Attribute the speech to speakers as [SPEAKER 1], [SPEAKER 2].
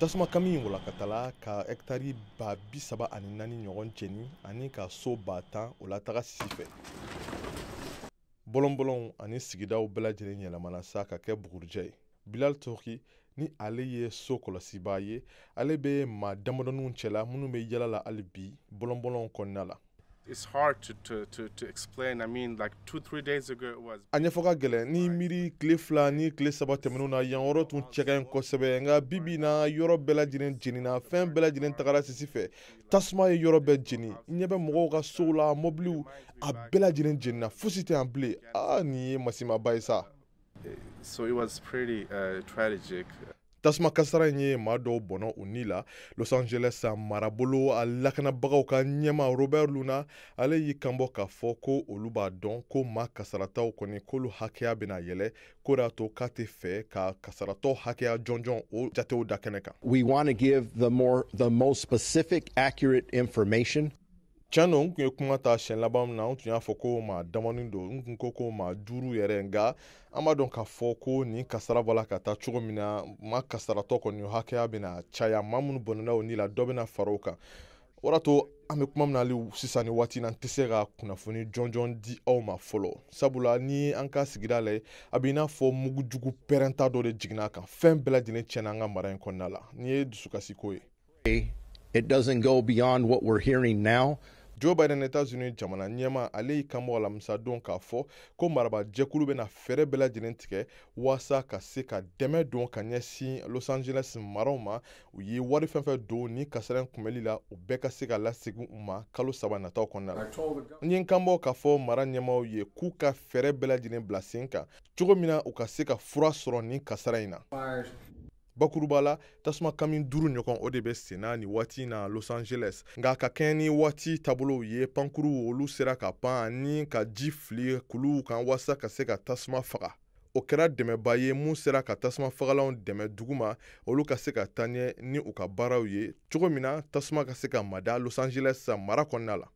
[SPEAKER 1] Tasuma kami in walakatala ka hɛkitari 34,000 ɲɔgɔn jeni ani ka so 10,000 o lataga sisi fɛ. Bɔlɔnbɔlɔnw ani sigidaw bɛɛ lajɛlen yɛlɛmana sa ka kɛ bugurijɛ ye. Bilal Toki ni ale ye so kɔlɔsibaa ye, ale bɛ maa damadɔninw cɛla minnu bɛ yala la hali bi bɔlɔnbɔlɔnw kɔnɔna la.
[SPEAKER 2] It's hard to explain. I mean, like 2, 3 days ago it was.
[SPEAKER 1] A ɲɛfɔ ka gɛlɛn ni miiri tile 2 ni tile 3 tɛmɛnenw na, yan yɔrɔ tun cɛ ka ɲi kosɛbɛ, nka bi bi in na yɔrɔ bɛɛ lajɛlen jenina, fɛn bɛɛ lajɛlen tagara sisi fɛ, tasuma ye yɔrɔ bɛɛ jeni. I ɲɛ bɛ mɔgɔw ka sow la, mɔbiliw, a bɛɛ lajɛlen jenina, fosi tɛ yan bilen. Aa, nin ye masimaba ye sa.
[SPEAKER 2] So it was pretty tragic.
[SPEAKER 1] Tasuma kasara in ye maa dɔw bɔnɔ u ni la. Los Angeles marabolo a lakanabagaw ka ɲɛma Robert Luna, ale y'i kanbɔ k'a fɔ ko olu b'a dɔn ko maa kasarataw kɔni k'olu hakɛya bɛna yɛlɛ, k'o de y'a to k'a tɛ fɛ ka kasaratɔ hakɛya jɔnjɔn o jatew da kɛnɛ kan.
[SPEAKER 3] We want to give the most specific, accurate information.
[SPEAKER 1] Tiɲɛ don, n tun ye kuma ta siɲɛ laban min na, n tun y'a fɔ ko maa damani don, n tun ko ko maa 5 yɛrɛ, nka an b'a dɔn k'a fɔ ko nin kasara b'a la ka taa cogo min na, maa kasaratɔ kɔni hakɛya bɛna caya, maa minnu bɔnɛna o ni la, dɔ bɛna fara o kan. O de y'a to an bɛ kuma min na hali sisan nin waati in na, n tɛ se ka kunnafoni jɔnjɔn di aw ma fɔlɔ, sabula ni an ka sigida lajɛ, a bɛ i n'a fɔ mugujugu pɛrɛnta dɔ de jiginna a kan, fɛn bɛɛ lajɛlen tiɲɛna an ka mara in kɔnɔna la. Nin ye dusukasiko ye.
[SPEAKER 3] It doesn't go beyond what we're hearing now.
[SPEAKER 1] Joe Biden, États-Unis jamana ɲɛma, ale y'i kanbɔ alamisa don k'a fɔ ko marabajɛkulu bɛna fɛɛrɛ bɛɛ lajɛlen tigɛ waasa ka se ka dɛmɛ don ka ɲɛsin Los Angeles maraw ma. U ye wari fɛn fɛn don ni kasara in kunbɛli la, o bɛɛ ka se ka lasegin u ma kalo 3 nataw kɔnɔna la. N ye n kanbɔ k'a fɔ mara ɲɛmaw ye k'u ka fɛɛrɛ bɛɛ lajɛlen bila sen kan cogo min na u ka se ka fura sɔrɔ nin kasara in na. Bakuruba la, tasuma kami 5 ɲɔgɔn o de bɛ senna nin waati in na Los Angeles, nka ka kɛɲɛ ni waati taabolow ye, pankuruw olu sera ka pan ani ka ji fili kuluw kan walasa ka se ka tasuma faga. O kɛra dɛmɛba ye mun sera ka tasuma fagalanw dɛmɛ dugu ma, olu ka se ka taa ɲɛ ni u ka baaraw ye cogo min na tasuma ka se ka mada Los Angeles mara kɔnɔna la.